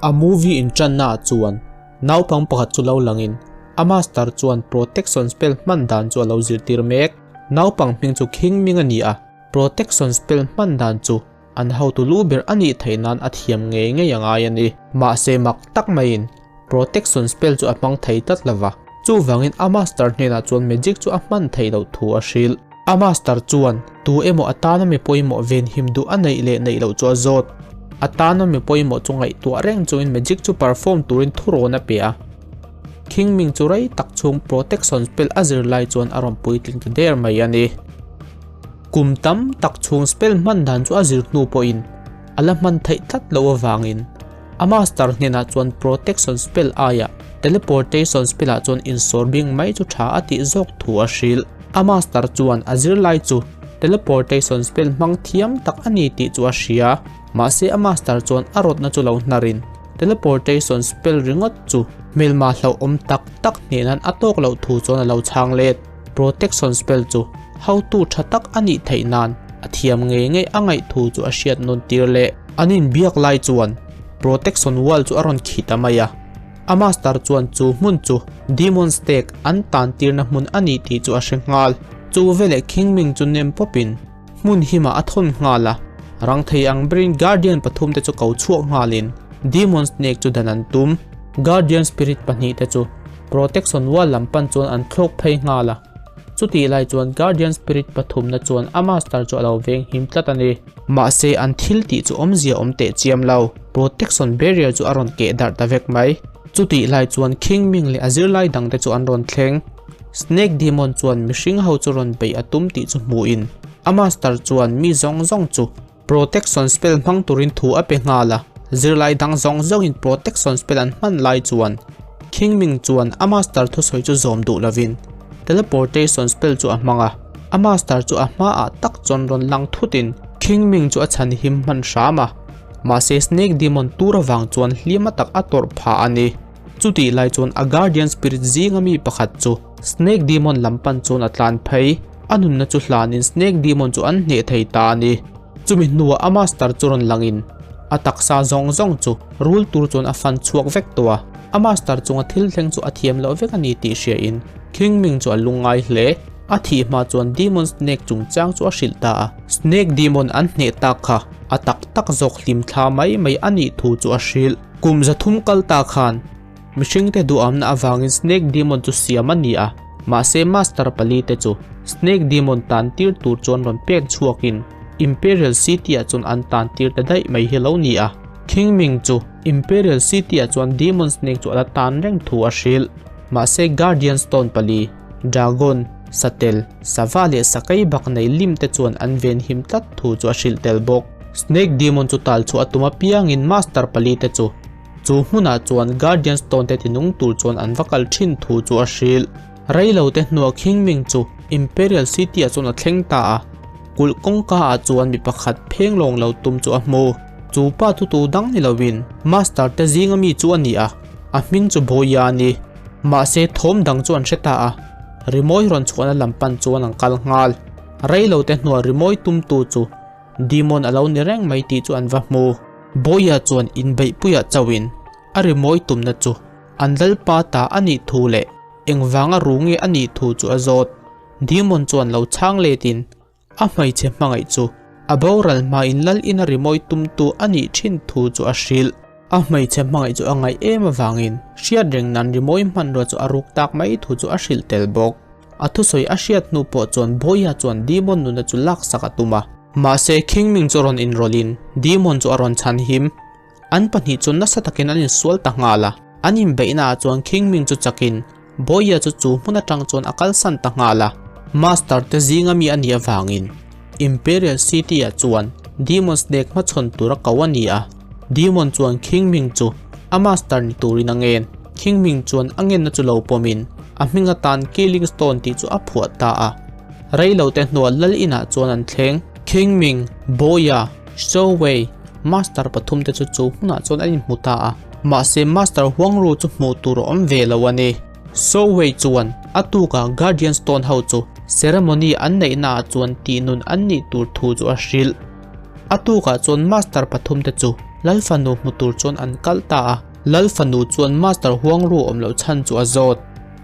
A movie inṭanna ah chuan naupang pakhat chu lo langin a master chuan protection spell hman dan chu a lo zirtir mek. Naupang hming chu Khing Ming a ni a, protection spell hman dan chu an hotu lu ber a nih theih nan a thiam ngei ngei a ngai a ni. Mahse mak tak maiin protection spell chu a hmang thei tlat lo va, chuvangin a master hnenah chuan magic chu a hman theih loh thu a hrilh. A master chuan tu emaw a tana mi pawimawh venhim duh a neih leh neih loh chu a zawt. A tana mi pawimawh chu ngaihtuah reng chungin magic chu perform turin thurawn a pe a. Khing Ming chu rei tak chhung protection spell a zir lai chuan a rawn puitling ta der mai a ni. Kum tam tak chhung spell hman dan chu a zir hnu pawhin a la hman theih tlat loh avangin a master hnenah chuan protection spell aia teleportation spell ah chuan insawr bing mai chu tha a tih zawk thu a hrilh. A master chuan a zirlai chu teleportation spell hmang thiam tak a ni tih chu a hria, mahse a master chuan a rawtna chu lo hnarin teleportation spell ringawt chu hmelma hlauhawm tak tak hneh nan a tawk loh thu chuan a lo chhang let. Protection spell chu hotu tha tak a nih theih nan a thiam ngei ngei a ngaih thu chu a hriat nawn tir leh. An inbiak lai chuan protection wall chu a rawn khi ta mai a, a master chuan chu hmun chu Demon Stake an tan tirna hmun a ni tih chu a hre nghal. Chu veleh Khingming chu nem pawpin hmun himah a thawn nghal a, rang thei ang berin Guardian pathumte chu ko chhuak nghalin Demon Snake chu dan an tum. Guardian Spirit pahnihte chu Protection Wall lam pan chuan an thlawk phei nghal a, chutih lai chuan Guardian Spirit pathumna chuan a Master chu a lo veng him tlat a ni. Mahse an thil tih chu awmzia awm teh chiam lo, Protection Barrier chu a rawn keh darh ta vek mai. Chutih lai chuan King Ming leh a zirlai dangte chu an rawn thleng. Snake Demon chuan mihring ho chu rawn beih a tum tih chu hmuhin a Master chuan mi zawng zawng chu Protection spell hmang turin thu a pe nghal a, zirlai dang zawng zawngin protection spell an hman lai chuan King Ming chuan a master thusawi chu zawm duh lovin teleportation spell chu a hmang a, a master chu a hmaah tak chuan rawn lang thutin King Ming chu a chhan him hman hram a, mahse Snake Demon tur avang chuan hliam a tak a tawrh phah a ni. Chutih lai chuan a guardian spirit zinga mi pakhat chu Snake Demon lam pan chuan a tlan phei. A nunna chu hlanin Snake Demon chu an hneh thei ta a ni. Chumi hnuah a master chu rawn langin a taksa zawng zawng chu rul tur chuan a fan chhuak vek tawh a. A master chunga thil thleng chu a thiam loh vek a ni tih hriain King Ming chu a lungngai hle. A thih hma chuan Demon Snake chungchang chu a hrilh ta a. Snake Demon an hneh tak kha a tak tak zawk hlim thla mai mai a nih thu chu a hrilh. Kum 300 kal ta khan Mihringte duhamna avangin Snake Demon chu siam a ni a, mahse Master pali te chu Snake Demon tan tir tur chuan rawn pek chhuakin Imperial City ah chuan an tan tir ta daih mai hi lo ni a. King Ming chu Imperial City ah chuan Demon Snake chu a la tan reng thu a hrilh. Mahse Guardian Stone pali, Dragon, Satel, Sava leh Sakei bak nei lim te chuan an venhim tlat thu chu a hrilh tel bawk. Snake Demon chu tal chhuah a tum apiangin Master pali te chu Chu hmunah chuan Guardian Stone te tinung tur chuan an va kal thin thu chu a hrilh. Reilo te hnuah King Ming chu Imperial City ah chuan a thleng ta a, kulh kawngka ah chuan mi pakhat pheng lawng lo tum chu a hmu. Chu pa thu tu dang ni lovin Master te zinga mi chu a ni a, a hming chu Boya a ni. Mahse thawm dang chu an hre ta a, rimawi rawn chhuahna lam pan chuan an kal nghal. Reilo te hnuah rimawi tumtu chu Demon a lo ni reng mai tih chu an va hmu. Bawia chuan inbeihpuiah chauhin a rimawi tumna chu an lalpa ta a nih thu leh engvanga ru nge a nih thu chu a zawt. Demon chuan lo chhang letin a hmeichhe hmangaih chu a boral hmain lal ina rimawi tumtu a nih thin thu chu a hrilh. A hmeichhe hmangaih chu a ngaih em avangin hriat reng nan rimawi hmanrua chu a ruk tak mai thu chu a hrilh tel bawk. A thusawi a hriat hnu pawh chuan Bawia chuan Demon nuna chu laksak a tum a. Mahse Khingming chu rawn inrawlhin Demon chu a rawn chhan him. An pahnih chu nasa takin an insual ta nghal a. An inbeihna ah chuan Khingming chu chakin Bawia chu chu hmun atang chuan a kalsan ta nghal a. Master te zinga mi a nih avangin Imperial City ah chuan Demon Snake hmachhawn tur a ko a ni a. Demon chuan Khingming chu a master ni turin a ngen. Khingming chuan a ngenna chu lo pawmin a hming atan Killing Stone tih chu a phuah ta a. Reilo te hnuah lal inah chuan an thleng. Khingming, Bawia, Showei, Master pathum te chu chu hmunah chuan an inhmu ta a. Mahse Master Huangru chu hmuh tur a awm ve lo a ni. Showei chuan a tukah Guardian Stone ho chu ceremony an neihnaah chuan tihnun an nih tur thu chu a hrilh. A tukah chuan Master pathum te chu. Lal fanu hmu tur chuan an kal ta a. Lal fanu chuan Master Huangru awm loh chhan chu a zawt.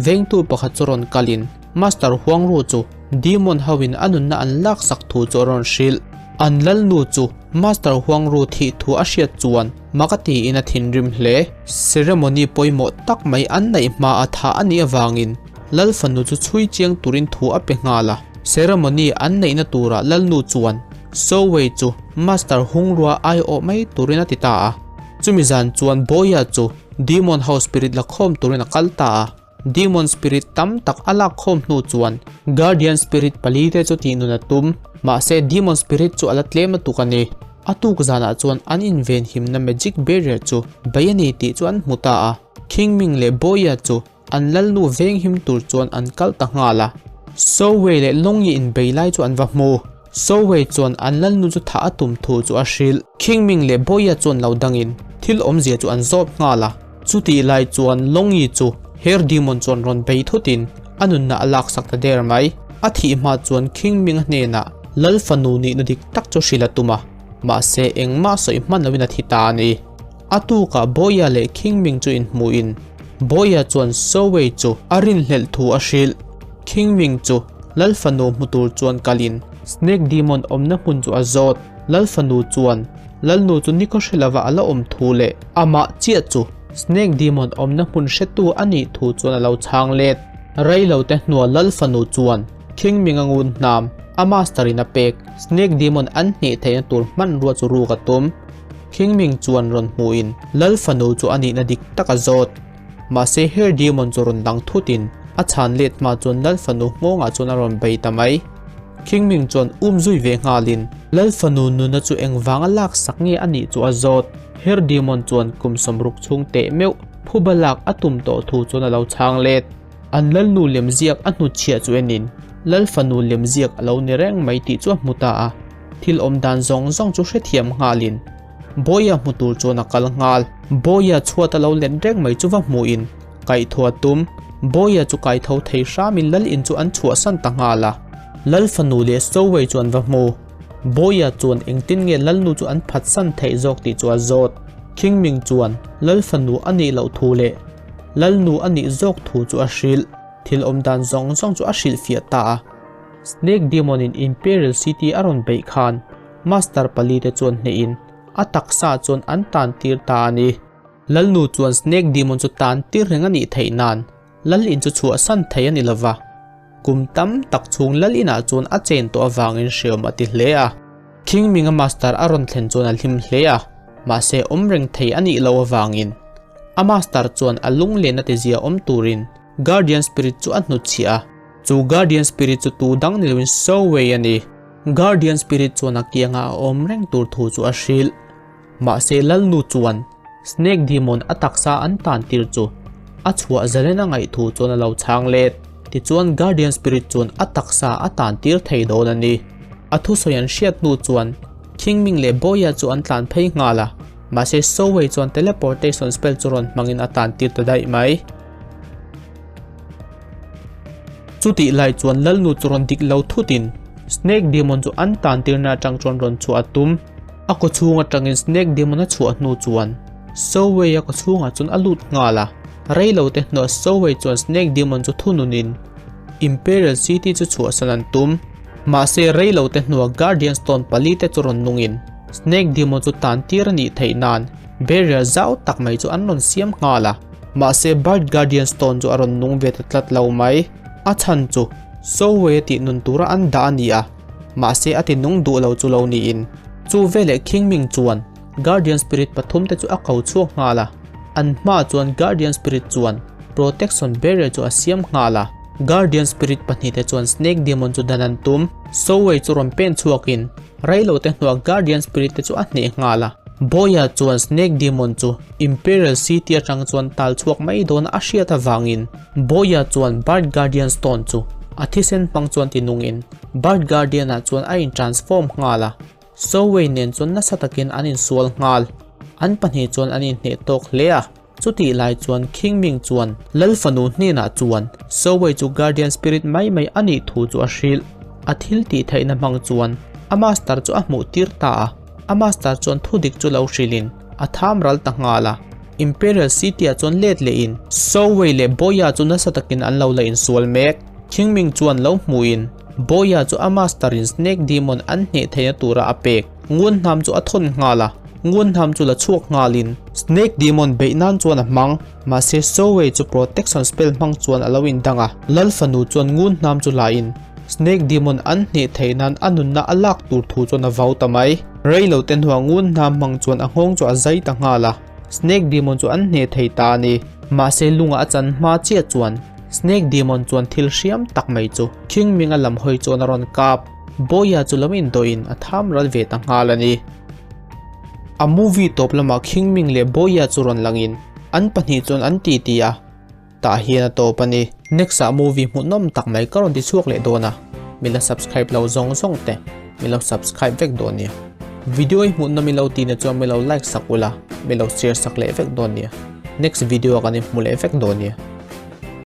Vengtu pakhat chu rawn kalin Master Huangru chu Demon hoin a nunna an laksak thu chu a rawn hrilh. An lalnu chu Master Huangru thih thu a hriat chuan mak a tiin a thinrim hle. Ceremony pawimawh tak mai an neih hma a thah a nih avangin Lal fanu chu chhui chiang turin thu a pe nghal a. Ceremony an neihna turah lalnu chuan Sowei chu Master Hungrua aiawh mai turin a ti ta a. Chumi zan chuan Boya chu Demon ho spirit la khawm turin a kal ta a. Demon spirit tam tak a lak khawm hnu chuan Guardian spirit palite chu tihnun a tum. Mahse Demon spirit chu a la tlem lutuk a ni. A tuk zanah chuan an invenhimna magic barrier chu bei a ni tih chu an hmu ta a. Qingming leh Boya chu An lalnu venghim tur chuan an kal ta nghal a. Sowei leh Longyi inbei lai chu an va hmu. Sowei chuan an lalnu chu thah a tum thu chu a hrilh. Qingming leh Boya chuan lo dangin thil awmzia chu an zawt nghal a. Chutih lai chuan Longyi chu Her Demon chuan rawn bei thutin a nunna a laksak ta der mai. A thih hma chuan Qingming a hnenah lal fanu nihna dik tak chu hrilh a tum a, mahse engmah sawi hman loin a thi ta a ni. A tukah Boya leh Qingming chu inhmuhin Boya chuan Sowei chu a rinhlelh thu a hrilh. Qingming chu Lal fanu hmu tur chuan kalin Snake Demon awmna hmun chu a zawt. Lal fanu chuan Lalnu chu nikhaw hre lova a la awm thu leh amah chiah chu Snake Demon awmna hmun hretu a nih thu chuan a lo chhang let. Reilote hnuah Lal fanu chuan Qingming a ngun hnam a master in a pek Snake Demon an hneh theihna tur hmanrua chu ruk a tum. Qingming chuan rawn hmuhin Lal fanu chu a nihna dik tak a zawt. Mahse Her Demon chu rawn dang thutin a chhan let hma chuan Lal fanu nghawngah chuan a rawn bei ta mai. Qingming chuan um zui ve nghalin Lal fanu nuna chu engvanga laksak nge a nih chu a zawt. Her Demon chuan kum 60 chhung teh meuh phuba lak a tum tawh thu chuan a lo chhang let. An lalnu lemziak a hnutchhiah chu enin Lal fanu lemziak a lo ni reng mai tih chu a hmu ta a. Thil awm dan zawng zawng chu hrethiam nghalin Bawia hmu tur chuan a kal nghal. Bawia chhuat a lo let reng mai chu va hmuhin kaihthua tum Bawia chu kaitho thei hramin lal in chu an chhuahsan ta nghal a. Lal fanu leh Sowei chu an va hmu. Bawia chuan engtin nge lalnu chu an phatsan theih zawk tih chu a zawt. Qingming chuan lal fanu a nih loh thu leh lalnu a nih zawk thu chu a hrilh. Thil awm dan zawng zawng chu a hrilhfiah ta a. Snake Demon in Imperial City a rawn beih khan Master pali te chuan hnehin a taksa chuan an tan tir ta a ni. Lalnu chuan Snake Demon chu tan tir reng a nih theih nan Lal in chu chhuahsan thei a ni lova. Kum tam tak chhung Lal inah chuan a chen tawh avangin hreawm a ti hle a. Qingming a Master a rawn thlen chuan a hlim hle a, mahse awm reng thei a nih loh avangin a Master chuan a lunglen a ti zia awm turin Guardian Spirit chu a hnutchhiah a. Chu Guardian Spirit chu tu dang ni loin Sowei a ni. Guardian Spirit chuan a kianga a awm reng tur thu chu a hrilh. Mahse Lalnu chuan Snake Demon a taksa an tan tir chu a chhuah zalen a ngaih thu chuan a lo chhang let. Tichuan Guardian Spirit chuan a taksa a tan tir thei dawn a ni. A thusawi an hriat hnu chuan Qingming leh Boya chu an tlan phei nghal a, mahse Sowei chuan teleportation spell chu rawn hmangin a tan tir ta daih mai. Chutih lai chuan Lalnu chu rawn dik lo thutin Snake Demon chu an tan tirna atang chuan rawn chhuah a tum. A kaw chhung atangin Snake Demon a chhuah hnu chuan Sowei a kaw chhungah chuan a lut nghal a. Rei lo te hnuah Sowei chuan Snake Demon chu thununin Imperial City chu chhuahsan an tum. Mahse rei lo te hnuah Guardian Stone pali te chu rawn nungin Snake Demon chu tan tir a nih theih nan barrier zau tak mai chu an rawn siam nghal a. Mahse Bird Guardian Stone chu a rawn nung ve ta tlat lo mai. A chhan chu Sowei a tih nun tura an dah a ni a, mahse a ti nung duh lo chu lo niin. Chu veleh Qingming chuan Guardian Spirit pathum te chu a ko chhuak nghal a, an hmaah chuan Guardian Spirit chuan Protection Barrier chu a siam nghal a. Guardian Spirit pahnih te chuan Snake Demon chu dan an tum. Sowei chu rawn pen chhuakin Reilote hnuah Guardian Spirit te chu a hneh nghal a. Boya chuan Snake Demon chu Imperial City atang chuan tal chhuak mai dawn a hriat avangin Boya chuan Bird Guardian Stone chu a thisen hmang chuan ti nungin Bird Guardian ah chuan a in transform nghal a. Souwei nen chuan nasa takin an insual nghal. An pahnih chuan an inhneh tawk hle a. Chutih lai chuan Qingming chuan Lal fanu hnenah chuan Sowei chu Guardian Spirit mai mai a nih thu chu a hrilh. A thil tih theihna hmang chuan a master chu a hmuh tir ta a, a master chuan thu dik chu lo hrilhin A tham ral ta nghal a. Imperial City ah chuan let lehin Souwei leh Boya chu nasa takin an lo la insual mek. Qingming chuan lo hmuhin Boya chu a master in Snake Demon an hneh theihna tura a pek ngun hnam chu a thawn nghal a. Ngun hnam chu la chhuak nghalin Snake Demon beih nan chuan a hmang. Mahse Souwei chu protection spell hmang chuan a lo indang a. Lal fanu chuan ngun hnam chu la in Snake Demon an hneh theih nan a nunna a lak tur thu chuan a vau ta mai. Rei lo te hnuah ngun hnam hmang chuan a nghawng chu a zai ta nghal a, Snake Demon chu an hneh thei ta a ni. Mahse lunga a chan hma chiah chuan Snake Demon chuan thil hriam tak mai chu Qingming-a lam hawi chuan a rawn kap. Boya chu lo indawhin a tham ral ve ta nghal a ni. A movie tawp lamah Qingming leh Boya chu rawn langin an pahnih chuan an titi a. Tah hian a tawp a ni. Next ah movie hmuhnawm tak mai ka rawn ti chhuak leh dawn a, mi la subscribe lo zawng zawng te mi lo subscribe vek dawn nia. Video hi hmuhnawm i lo tih na chuan mi lo like sak ula, mi lo share sak leh vek dawn nia. Next video ah kan inhmu leh vek dawn nia.